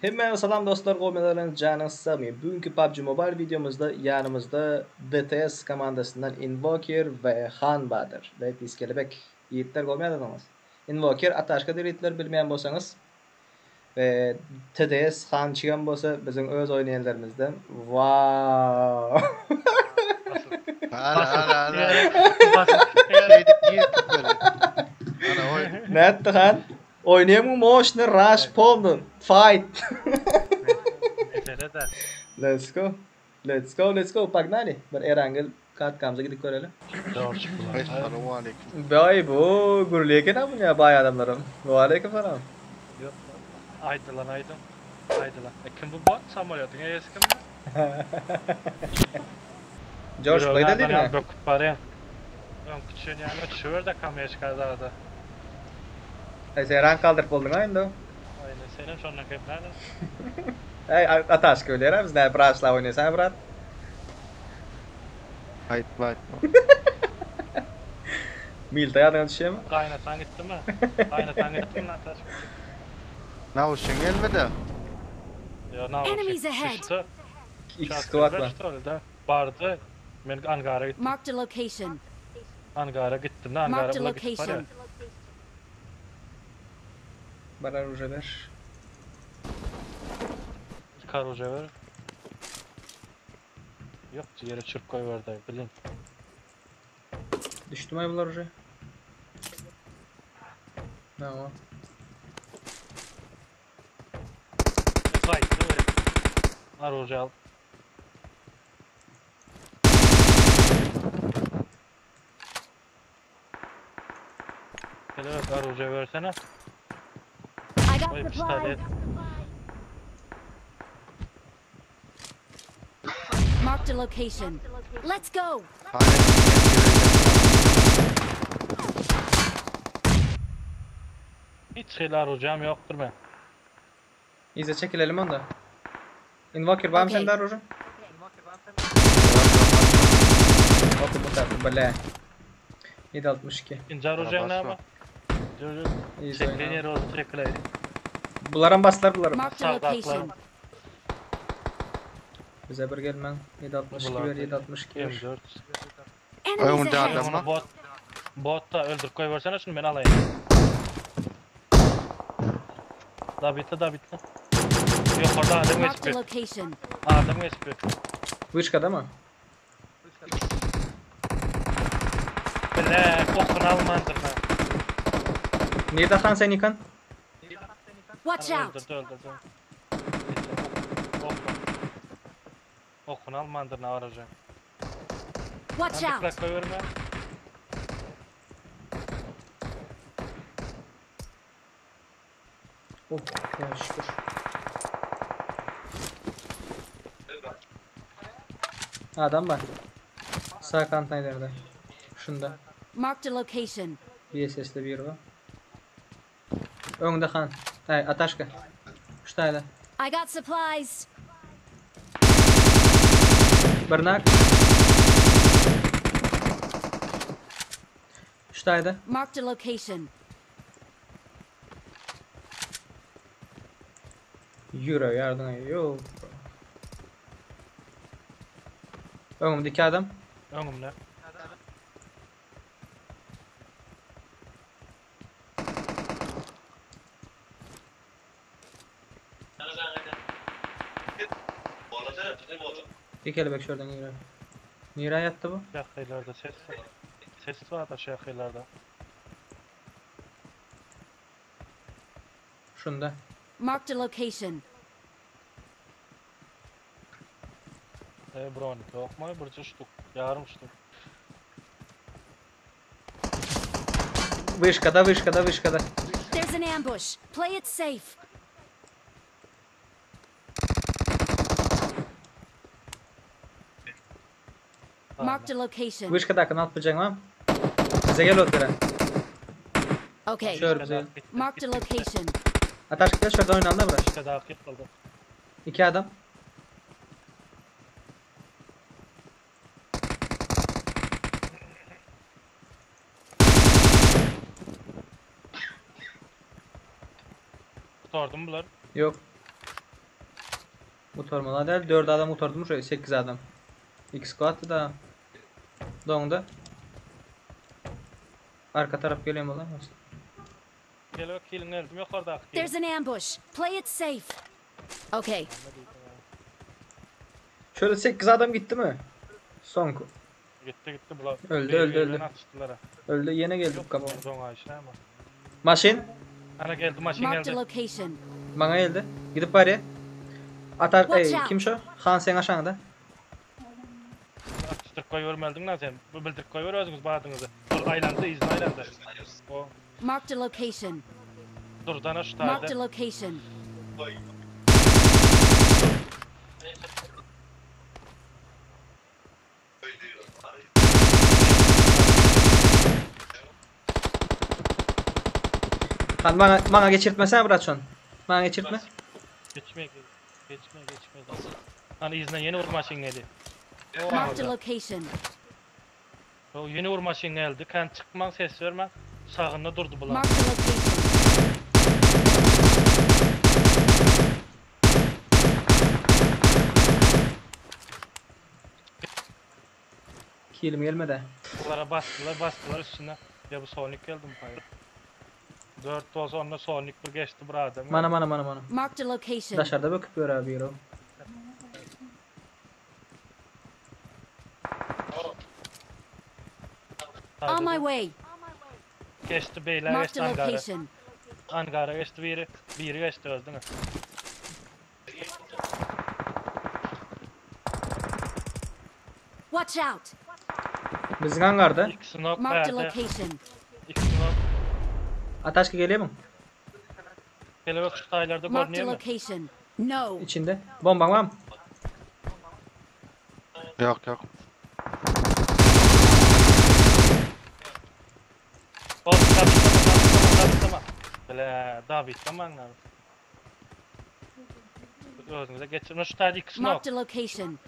Hemmäňize salam dostlar gowy janyňyz sagmy bu günki PUBG Mobile wideomyzda ýanymyzda DTS komandasyndan Invoker we Han bardyr we Pis Kelebek ýigitler gowy ýadyňyz Invoker ataşka diýilitler bilmeýän bolsaňyz we TDS Han çigem bolsa biziň öz oýnaýanlarymyzdan wow Ana ana ana. Şeýdip girdik böyle. Ana oý. Nätdi Han? Oýnaýamyň moşny rush polny fight. Mesele de. Let's go. Let's go, let's go. Pogнали. Bir Erangel katkamyza gidip görelim. George bular. Essalamu aleyküm. Bay bu gürli eken ha bu bay adamlarım. Ve aleyküm selam. Yok. Aydylan aydın. Aydylan. E kim bu bot? Samolyotyň eýesi kim? George Play'da değil mi? Böküp barýan. Öň küçen ýaly düşüber de kameşka dağda. Ay sen rank kaldırıp oldun ha indi. Aynen senem şondan kim näde? Ey ataşka öyle biz ne braşla oynuyorsan brat. Aýtma aýtma. Milta ýadyňa düşýärmi? Gaýnatan gitdi mi? Gaýnatan gitdi mi Nataş? Nawuşyň gelmedi. Ya na Enemies ahead. Düştü. X squad var. Öyle Bardy. Men angara gittim. Marked a location. Angara gittim de angara Marked a bula gitip barýar. location. Bara oruje ver. Karuja ver. Yok yere çırp koyuverdi bilin. Düştü mü bunlar oruje? Tamam. Kayıttı. Aruja al. Kelebek aruja versene. I got Oy supplies. pistolet. Marked a location. Let's go. Hiç şeyle arujam yoktur ben. İyice çekilelim onda. Invoker var mı Okey. sende oruje? Oku bu tarafı bile. 762. İkinci arujam ne basma. ama? İyice Çekilin oyna. yeri oldu çekileydi. Bularım bastılar bularım. Marked a Sağda location. atlarım. Bize bir gelmen. 762 Bular ver 762 ver. M4. Enemies Önde ahead. adam. Onu bot. Bot da öldür koyuversene şunu ben alayım. Da bitti da bitti. Yok orada adam Marked a geçti. location. Adam geçti. Vışkada mı? Bile kokunu almandır ha. Nerede Han sen yıkan? Watch out. Öldürdü öldürdü. Okun. Okun almandır ne arayacağım. Watch Ben bir out. plak koyuverme. Oh ya şükür. Adam var. Sağ kanatına ileride. Şunda. Marked a location. Bir sesli bir var. Önde Han. Hey Ataşka. Şu I got supplies. Barınak. Şu Marked a location. Euro yardım Yok. Önümdeki adam. Önümde. Bir kelebek şuradan yürü. Nira yattı bu. Şakaylarda ses var. Ses var da şakaylarda. Şunda. Marked a location. E bronik yok mu? Burcu ştuk. Yarım ştuk. Wyşkada, wyşkada, wyşkada. There's an ambush. Play it safe. Marked a location. Wyşkadakyny alyp biljekmi? Bize gel otura. Okay. Şör bize. Marked a location. Ataş gel şuradan oynalım da bırak. Wyşkadaky ýykyldy. İki adam. Gutardymy bular? Yok. Gutarmalar däl. 4 adam gutardymy şu 8 adam. 2 squad da. Doňda. Arka tarap gelýän bolan. Gel kilin geldim ýokardaky. There's an ambush. Play it safe. Okay. Şöyle 8 adam gitti mi? Son. Gitti gitti bular. Öldü, öldü, öldü. Atıştılar. Öldü yine geldi bu kaba. Doň aýşy näme? Maşyn Ana geldi maşyn Marked a geldi. location. bana geldi. Gidip bari. Atar Watch ey, out. kim şu? Han sen aşağıda. Atıştırıp goýbermeldiň lan sen. Bu bildirip goýber özüňiz badyňyzy. Dur aýlandy, izin aýlandy. O Marked a location. dur dana şu Marked a taýda. location. Han bana bana geçirtmesene bırak şunu. Bana geçirtme. Geçme geçme geçme. Hani izinden ýene bir maşyn geldi. O Marked a orada. location. O ýene bir maşyn geldi. Kan çykman ses verme. Sağında durdu bular. Marked a location. Kilim gelmedi. Bunlara bastılar, bastılar üstüne. Ya bu Sonic geldi mi? Hayır. 4 olsa onda Sonic bir geçti bir adam. Mana mana mana mana. Marked a location. Daşarda bakıp gör abi yürü. On my way. Geçti beyler Marked geçti a Ankara. location. Ankara geçti biri. Biri geçti öldü mü? Watch out. Bizim hangarda. İkisi nok Marked a verdi. location. İkisi nok. Ataşka geliyor mu? Kelebek şu taylarda Marked a görünüyor mu? location. No. İçinde. Bomba var mı? Yok yok. Hop, tabii tamam, tamam, tamam. Bile, daha bitti ama anladım. Özünüze geçirme şu tayda ikisi nok. Marked a location.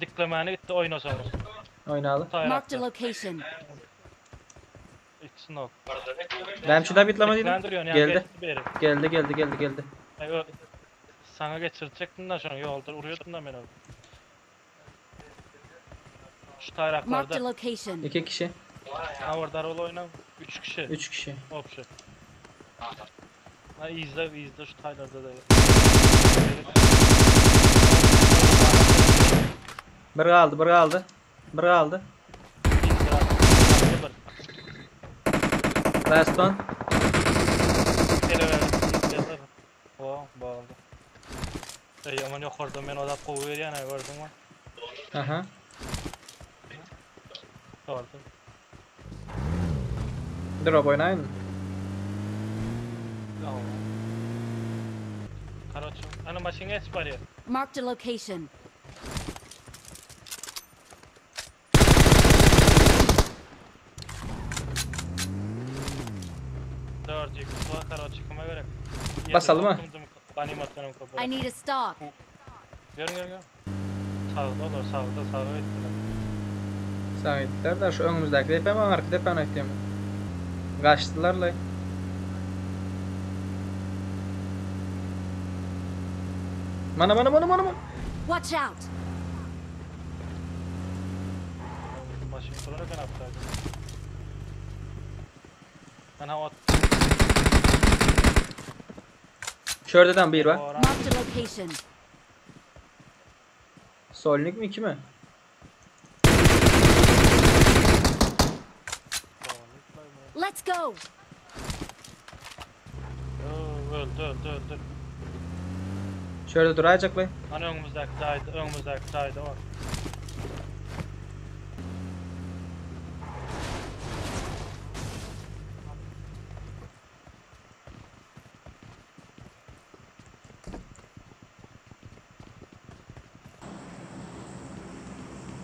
Diklemeni gitti oynasanız. Oynalı. Tayrakta. Marked a location. İkisi nok. Ben şu da bitlama dedim. Diklendiriyorsun yani Geldi. geçti bir yere. Geldi geldi geldi geldi. Ay, Sana geçirecektim da şu an yolda uruyordum da ben orada. Şu Marked a tayraklarda. location. İki kişi. Ha orada rol oyna. 3 kişi. Üç kişi. Opşu. Ha izle izle şu taylarda da. Bir kaldı bir kaldı. Bir kaldı. İzle. Last one. O bağladı. Ey aman yok orada ben oda kovuyor yani gördün mü? Aha. Gördüm. Drop oynayın. Tamam. Karoç. Ana maşın geç bari. Marked a location. Dört yük var karoç kime gerek? Basalım mı? I need a stock. Gör gör gör. Sağda olur sağda sağa gittiler. Sağ gittiler de şu önümüzdeki depe mi arka depe mi gittiler mi? Kaçtılar la. Mana mana mana mana mana. Watch out. Maşın kullanarak ben yaptaydım. Ben hava Şuradan bir var. Marked a location. Solnik mi iki mi? Let's go. Öldü öldü öldü. Şöyle duracak la. Hani önümüzdeki daydı, önümüzdeki daydı var.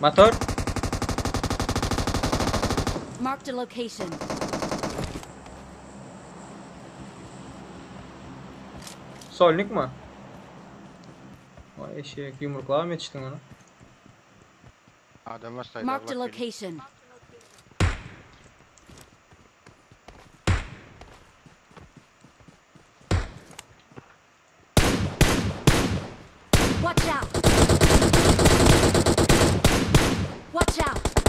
Motor. Marked a location. Solnik mi? Vay eşek yumrukla mı yetiştin onu? Adam var sayda Marked a Allah bilir. location. Watch out! Watch out!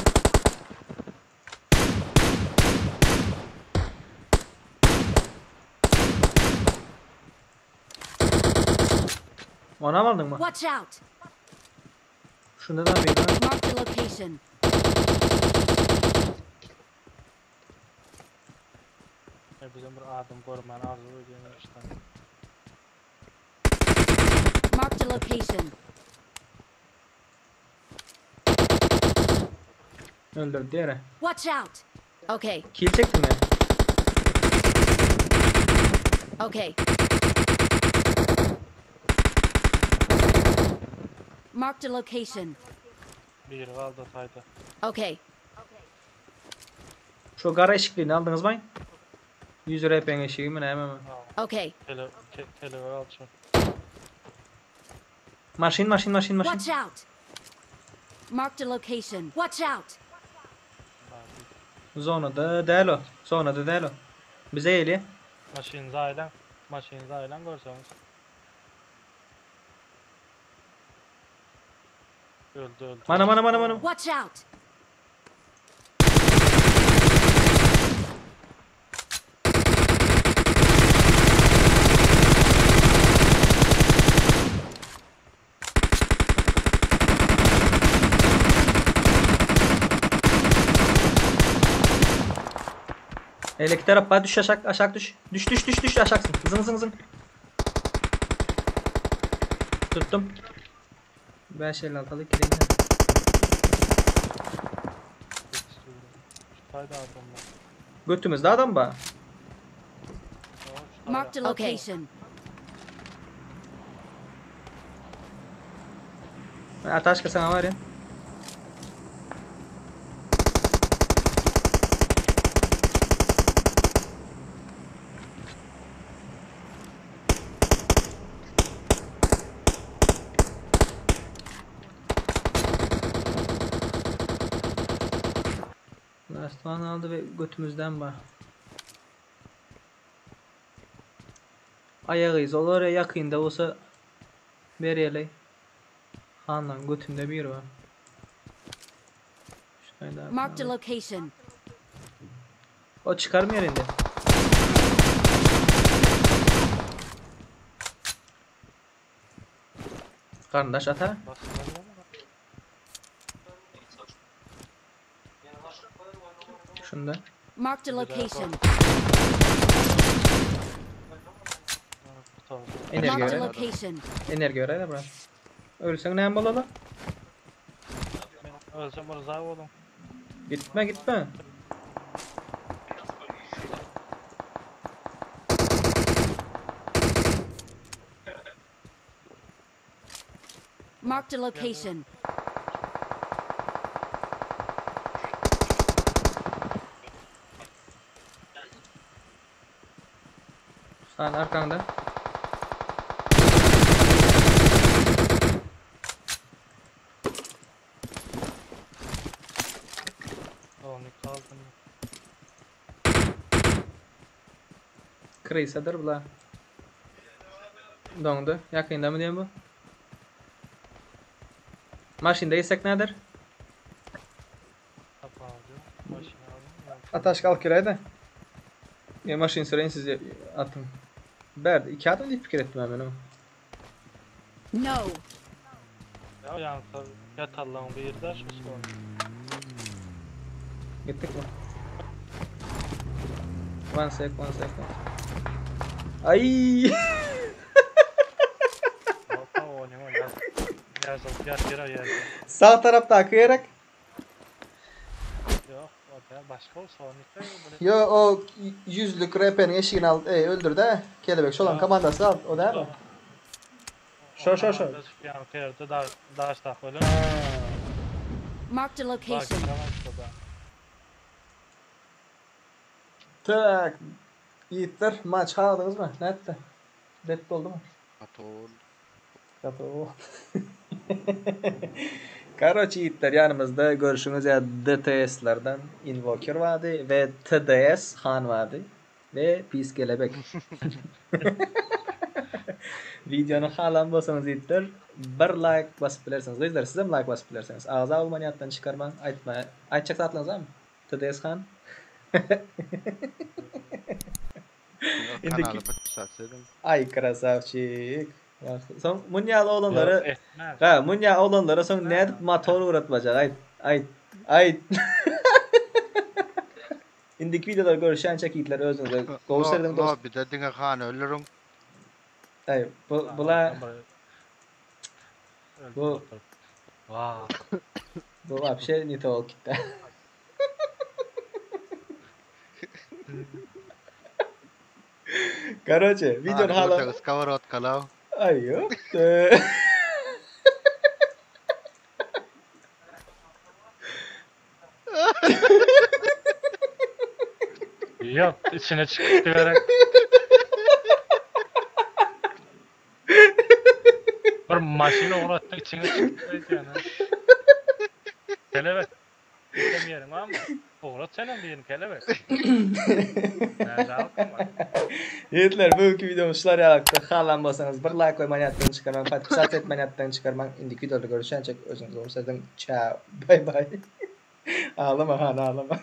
Ona mı aldın mı? Watch out! Şunda da bir var. Marked a location. E bizim bir adım görmän arzu edýän işte. Marked a location. Öldürdü diğeri. Watch out! Okay, Kill çektim ya. okay. Marked a location. Biri galdy sayda. Okay. Şu gara eşikliğini aldınız mı? 100 RP'nin eşiği mi ne mi? Okay. Tele te, tele galdy şu. Maşin maşin maşin maşin. Watch out! Marked a location. Watch out! Zonada değil o. Zonada değil o. Bize geliyor. Maşyn zaýlan, maşyn zaýlan görseňiz. Öldü öldü. Mana mana mana mana. Watch out! Eleki taraf düş aşak aşak düş. Düş düş düş düş aşaksın. Zın zın zın. Tuttum. 5.56'lık gireyim. Şu sayda adam var. Götümüzde adam var. Şu sayda. Marked a location. Ataşka sana var ya. Last one aldı ve götümüzden var. Ayağıyız. Olar yakında olsa bereli. Handan götünde bir var. Şurayı Marked a location. O çıkar mı yerinde? Kardeş ata. Şunda. Marked a location. Enerji Marked a öyle. location. Enerji öyle bırak. Ölsen ne bolalı? Men ölsem rıza oldum. Gitme gitme. Marked a location. Sen arkanda. Onu kaldım. Kırıysadır bula. Dondu. Yakında mı diyeyim bu? Maşında isek nedir? Ataş kalk kirayda. Ya maşin süreyim siz atın. Berdi. İki adım deyip fikir ettim hemen ama. No. Ya yani yatallan bir yerde şu son. Gittik mi? One sec, one sec, one sec. Ay! Sağ tarafta akıyarak. Yok, o da başka o sonikte Yo o yüzlük RP'nin eşiğini al, öldürdü he. Kelebek şolan komandası al, o değil mi? Şo şo şo. Yani yerde da daş tak öyle. Marked a location. Tak. Ýigitler, maç haladyňyzmy? Nätdi? Bet boldumy? Gaty gowy. Gaty gowy. Karoç ýigitler ýanymyzda görşüňiz ýaly DTS-lerden Invoker bardy we TDS Han bardy we Pis Kelebek. Wideony halan bolsaňyz ýigitler bir laýk basyp bilersiňiz. Gyzlar sizem laýk basyp bilersiňiz. Agza bolmany ýatdan çykarmaň. Aýtma aýtjak zatlaryňyz barmy? TDS Han. Kanaly podpisat ediň. Aý krasawçik. Soň munýaly oglanlara Ha, munýa oglanlara soň nädip motor ugratmajak aýt. Aýt. Aýt. Indiki wideoda görüşýänçä kitler özüňize gowy serediň dost. Lobbyda diňe hany öldüriň. Aý, bu bula bu bu wapşe ne to bolup gitdi. Karoçe, videony hala... Görseňiz skoworotkalaw. Aý ýok. Ýok, içine çykyp gerek. Bir maşyn ugratdyk içine çykyp gaýdýan. Kelebek. Gitsem ýeriň barmy? Ugrat senem birini kelebek. Ýigitler bu günki wideomyz şular ýalakdy. Halan bolsaňyz bir laýk goýmany ýatdan çykarmaň, podpisat etmeni ýatdan çykarmaň. Indiki wideoda görüşýänçäk özüňize gowy serediň. Çao. Bay bay. Aglama han aglama.